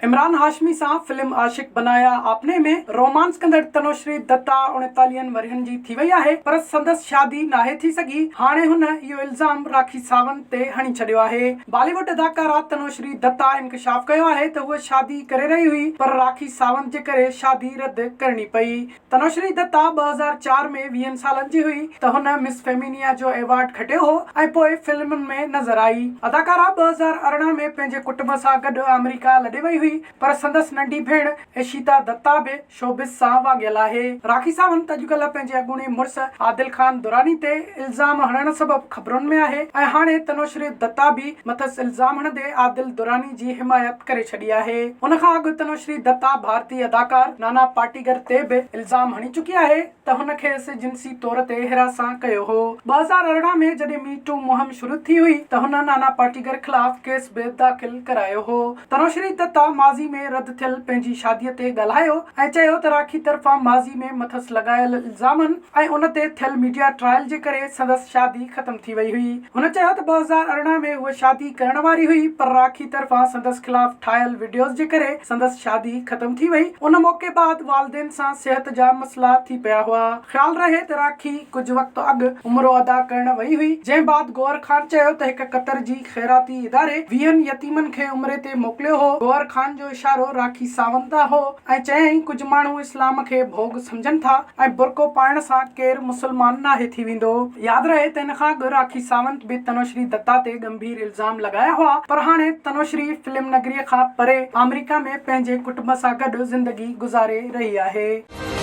عمران هاشمي سان فلم عاشق بنايا آپني ۾ رومانس ڪندڙ تنوشري دتا اڻيتاليهن ورهين جي ٿي وئي آهي پر سندس شادي ناهي ٿي سگهي، هاڻي هن اهو الزام راکي ساونت تي هڻي ڇڏيو آهي. بالي ووڊ اداڪارا تنوشري دتا انڪشاف ڪيو آهي ته هوء شادي ڪري رهي هئي پر راکي ساونت جي ڪري شادي رد ڪرڻي پئي. تنوشري دتا 2004 ۾ ويهن سالن جي هئي ته هن مس فيمينيا جو ايوارڊ کٽيو هو ۽ پوء فلمن ۾ نظر آئي. اداڪارا 2018 ۾ پنهنجي ڪٽنب سان گڏ آمريڪا لڏي وئي هئي پر سندس ننڍي ڀيڻ ايشيتا دتا به شوبز سان واڳيل آهي. راکي ساونت اڄڪلهه پنهنجي اڳوڻي مڙس عادل خان دراني تي الزام هڻڻ سبب خبرن ۾ آهي ۽ هاڻي تنوشري دتا به مٿس الزام هڻندي عادل دراني جي حمايت ڪري ڇڏي آهي. ان کان اڳ تنوشري دتا ڀارتي اداڪار نانا پاٽيڪر تي به الزام هڻي چڪي آهي ته هن کيس جنسي طور تي هراسان ڪيو هو. 2018 ۾ جڏهن مي ٽو مهم شروع ٿي هئي ته هن نانا پاٽيڪر خلاف ڪيس به داخل ڪرايو هو. تنوشري دتا ماضي ۾ رد ٿيل پنهنجي شادي تي ڳالهايو ۽ چيو ته راکي طرفان ماضي ۾ مٿس لڳايل الزامن ۽ ان تي ٿيل ميڊيا ٽرائل جي ڪري سندس شادي ختم ٿي وئي هئي. هن چيو ته 2018 ۾ هوء شادي ڪرڻ واري هئي پر راکي طرفان سندس خلاف ٺاهيل وڊيوز جي ڪري سندس شادي ختم ٿي وئي. ان موقعي بعد والدين سان صحت جا مسئلا ٿي پيا هئا. خيال رهي ته راکي ڪجهه وقت اڳ عمرو ادا ڪرڻ وئي هئي جنهن بعد گوهر خان چيو ته هڪ قطر جي خيراتي اداري ويهن يتيمن کي عمري تي موڪليو هو. گوهر خان جو اشارو راکي ساونت ڏانهن هو ۽ چيائين ڪجهه ماڻهو اسلام کي ڀوڳ سمجهن ٿا ۽ برقعو پائڻ سان ڪير مسلمان ناهي ٿي ويندو. ياد رهي ته ان کان اڳ راکي ساونت به تنوشري دتا تي ڳنڀير الزام لڳايا هئا پر هاڻي تنوشري فلم نگري کان پري آمريڪا ۾ پنهنجي ڪٽنب سان گڏ زندگي گذاري رهي آهي.